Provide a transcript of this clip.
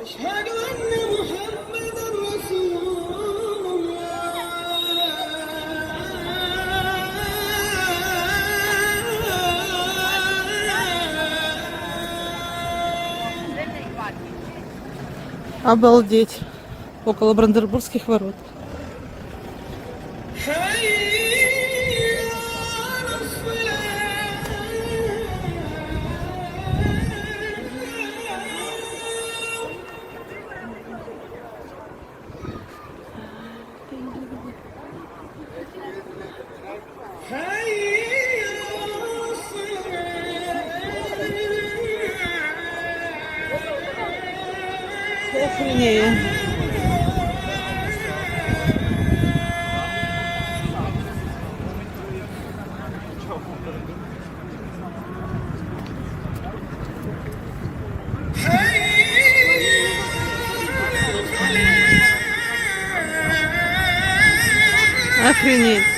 أشهد أن محمدا رسول الله. Обалдеть. Около Бранденбургских ворот. حي على الصلاة. حي على الصلاة. Охренею. حي على الفلاح. Охренеть.